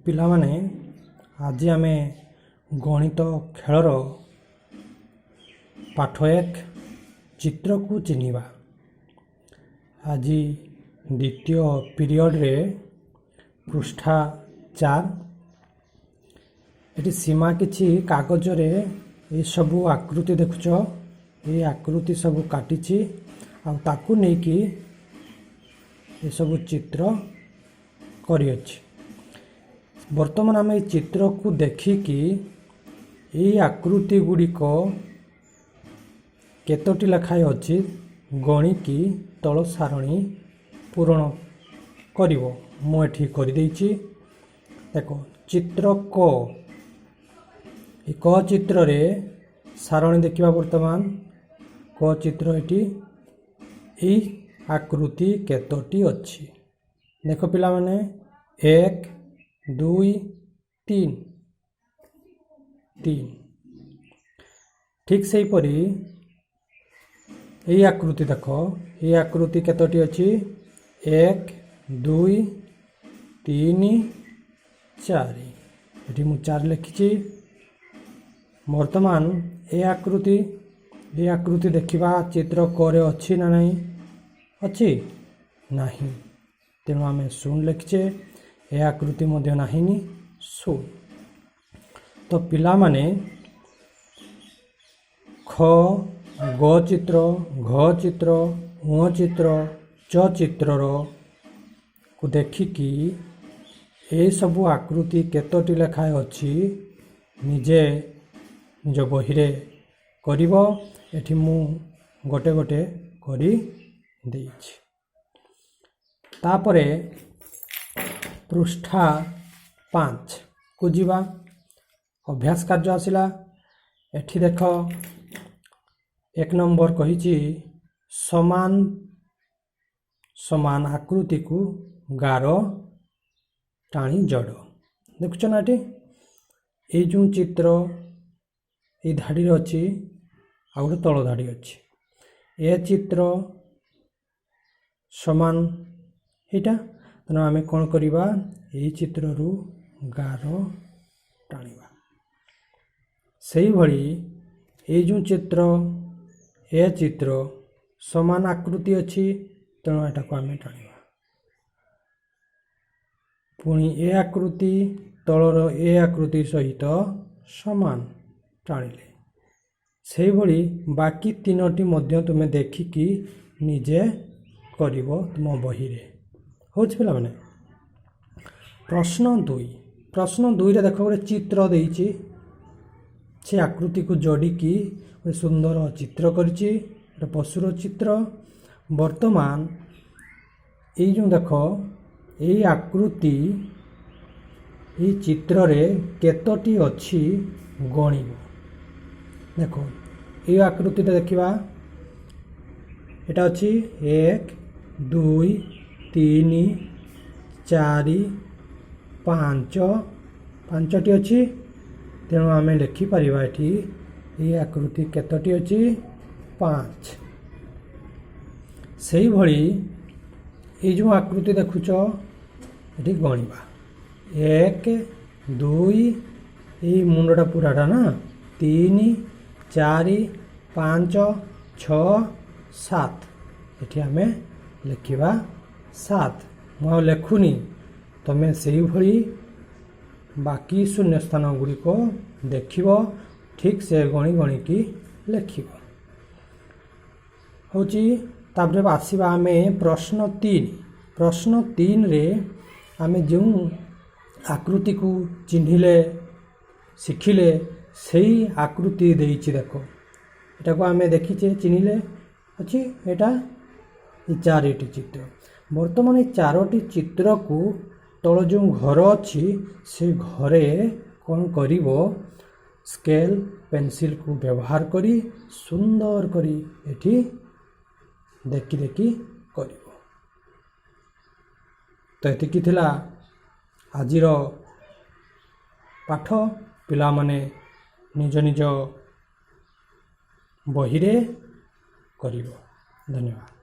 ପିଲାମାନେ, ଆଜି ଆମେ ଗଣିତ ଖେଳର ପାଠ 1, ଚିତ୍ରକୁ ଚିହ୍ନିବା। ଆଜି ଦ୍ୱିତୀୟ ପିରିୟଡ଼ରେ ପୃଷ୍ଠା 4। ଏଠି ସୀମା କିଛି କାଗଜରେ ଏସବୁ ଆକୃତି ଦେଖୁଛ, ଏଇ ଆକୃତି ସବୁ କାଟିଛି ଆଉ ତାକୁ ନେଇକି ଏସବୁ ଚିତ୍ର କରିଅଛି। ବର୍ତ୍ତମାନ ଆମେ ଏଇ ଚିତ୍ରକୁ ଦେଖିକି ଏଇ ଆକୃତି ଗୁଡ଼ିକ କେତୋଟି ଲେଖାଏଁ ଅଛି ଗଣିକି ତଳ ସାରଣୀ ପୂରଣ କରିବ। ମୁଁ ଏଠି କରିଦେଇଛି। ଦେଖ, ଚିତ୍ର କ, ଏ କ ଚିତ୍ରରେ ସାରଣୀ ଦେଖିବା। ବର୍ତ୍ତମାନ କ ଚିତ୍ର, ଏଠି ଏଇ ଆକୃତି କେତୋଟି ଅଛି ଦେଖ ପିଲାମାନେ। 1, 2, 3, 3। ଠିକ୍ ସେହିପରି ଏଇ ଆକୃତି ଦେଖ, ଏଇ ଆକୃତି କେତୋଟି ଅଛି? 1, 2, 3, 4। ଏଠି ମୁଁ 4 ଲେଖିଛି। ବର୍ତ୍ତମାନ ଏ ଆକୃତି ଦେଖିବା, ଚିତ୍ର କରେ ଅଛି ନା ନାହିଁ? ଅଛି? ନାହିଁ। ତେଣୁ ଆମେ ଶୂନ ଲେଖିଛେ। ଏ ଆକୃତି ମଧ୍ୟ ନାହିଁନି, ଶୂନ। ତ ପିଲାମାନେ, ଖ, ଗ ଚିତ୍ର, ଘ ଚିତ୍ର, ଉଁ ଚିତ୍ର, ଚ ଚିତ୍ରର କୁ ଦେଖିକି ଏସବୁ ଆକୃତି କେତୋଟି ଲେଖାଏଁ ଅଛି ନିଜେ ନିଜ ବହିରେ କରିବ। ଏଠି ମୁଁ ଗୋଟେ ଗୋଟେ କରି ଦେଇଛି। ତାପରେ ପୃଷ୍ଠା 5କୁ ଯିବା। ଅଭ୍ୟାସ କାର୍ଯ୍ୟ ଆସିଲା। ଏଠି ଦେଖ, 1 ନମ୍ବର କହିଛି, ସମାନ ସମାନ ଆକୃତିକୁ ଗାର ଟାଣି ଯୋଡ଼। ଦେଖୁଛ ନା, ଏଠି ଏଇ ଯେଉଁ ଚିତ୍ର ଏଇ ଧାଡ଼ିରେ ଅଛି ଆଉ ଗୋଟେ ତଳ ଧାଡ଼ି ଅଛି, ଏ ଚିତ୍ର ସମାନ ଏଇଟା। ତେଣୁ ଆମେ କ'ଣ କରିବା? ଏଇ ଚିତ୍ରରୁ ଗାର ଟାଣିବା। ସେଇଭଳି ଏଇ ଯେଉଁ ଚିତ୍ର, ଏ ଚିତ୍ର ସମାନ ଆକୃତି ଅଛି, ତେଣୁ ଏଟାକୁ ଆମେ ଟାଣିବା। ପୁଣି ଏ ଆକୃତି ତଳର ଏ ଆକୃତି ସହିତ ସମାନ, ଟାଣିଲେ। ସେଇଭଳି ବାକି ତିନୋଟି ମଧ୍ୟ ତୁମେ ଦେଖିକି ନିଜେ କରିବ ତୁମ ବହିରେ। ହେଉଛି ପିଲାମାନେ? ପ୍ରଶ୍ନ 2। ପ୍ରଶ୍ନ 2ରେ ଦେଖ, ଗୋଟେ ଚିତ୍ର ଦେଇଛି। ସେ ଆକୃତିକୁ ଯୋଡ଼ିକି ଗୋଟେ ସୁନ୍ଦର ଚିତ୍ର କରିଛି, ଗୋଟେ ପଶୁର ଚିତ୍ର। ବର୍ତ୍ତମାନ ଏଇ ଯେଉଁ ଦେଖ, ଏଇ ଆକୃତି ଏଇ ଚିତ୍ରରେ କେତୋଟି ଅଛି ଗଣିବ। ଦେଖ, ଏଇ ଆକୃତିଟା ଦେଖିବା। ଏଟା ଅଛି 1, 2, 3, 4, 5, ପାଞ୍ଚଟି ଅଛି। ତେଣୁ ଆମେ ଲେଖିପାରିବା ଏଠି ଏଇ ଆକୃତି କେତୋଟି ଅଛି? 5। ସେଇଭଳି ଏଇ ଯେଉଁ ଆକୃତି ଦେଖୁଛ, ଏଠି ଗଣିବା। 1, 2, ଏଇ ମୁଣ୍ଡଟା ପୁରାଟା ନା, 3, 4, 5, 6, 7। ଏଠି ଆମେ ଲେଖିବା 7। ମୁଁ ଆଉ ଲେଖୁନି, ତମେ ସେଇଭଳି ବାକି ଶୂନ୍ୟସ୍ଥାନ ଗୁଡ଼ିକ ଦେଖିବ, ଠିକ୍ ସେ ଗଣି ଗଣିକି ଲେଖିବ। ହେଉଛି? ତାପରେ ଆସିବା ଆମେ ପ୍ରଶ୍ନ 3। ପ୍ରଶ୍ନ 3ରେ ଆମେ ଯେଉଁ ଆକୃତିକୁ ଚିହ୍ନିଲେ, ଶିଖିଲେ, ସେଇ ଆକୃତି ଦେଇଛି। ଦେଖ, ଏଟାକୁ ଆମେ ଦେଖିଛେ, ଚିହ୍ନିଲେ ଅଛି। ଏଇଟା ଏ ଚାରିଟି ଚିତ୍ର। ବର୍ତ୍ତମାନ ଏଇ ଚାରୋଟି ଚିତ୍ରକୁ ତଳ ଯେଉଁ ଘର ଅଛି, ସେ ଘରେ କ'ଣ କରିବ? ସ୍କେଲ୍ ପେନସିଲ୍କୁ ବ୍ୟବହାର କରି ସୁନ୍ଦର କରି ଏଠି ଦେଖି ଦେଖି କରିବ। ତ ଏତିକି ଥିଲା ଆଜିର ପାଠ। ପିଲାମାନେ ନିଜ ନିଜ ବହିରେ କରିବ। ଧନ୍ୟବାଦ।